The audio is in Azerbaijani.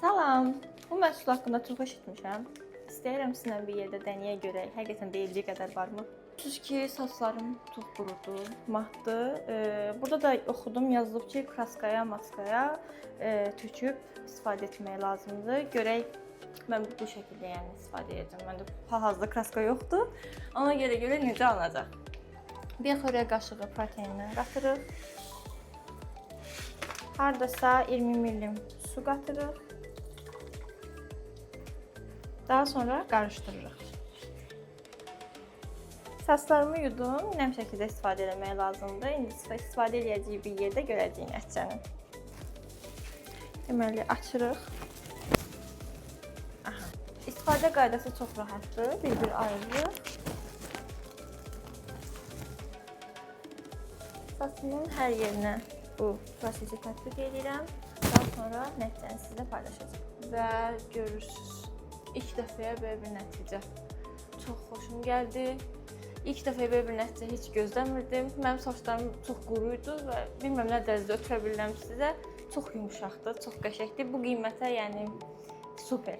Salam. Bu məhsul haqqında çox eşitmişəm. İstəyirəm sizinlə bir yerdə dəniyə görək. Həqiqətən deyildiyi qədər varmı? Sözsüz ki, saçlarım çox qurudu, matdı. Burada da oxudum, yazılıb ki, kraskaya, maskaya töküb istifadə etmək lazımdır. Görək, mən bu şəkildə yəni istifadə edəcəm. Məndə hal-hazırda kraska yoxdur. Ona görə görək necə alınacaq. Bir xörək qaşığı proteindən qatırıq. Hardasa 20 milim su qatırıq. Daha sonra qarışdırırıq. Saçlarımı yudum, nəm şəkildə istifadə etmək lazımdır. İndi istifadə edəcəyik bir yerdə görəcəyik nəticəni. Deməli, açırıq. Aha. İstifadə qaydası çox rahatdır. Bir-bir ayırırıq. Saçımın hər yerinə bu prosesi tətbiq edirəm. Daha sonra nəticəni sizlə paylaşacağam. Və görürsüz, ilk dəfəyə belə bir nəticə. Çox xoşum gəldi. İlk dəfə belə bir nəticə heç gözləmirdim. Mənim saçlarım çox quru idi və bilmirəm nə dərəcədə ötürə bilirəm sizə. Çox yumşaqdır, çox qəşəngdir. Bu qiymətə yəni super.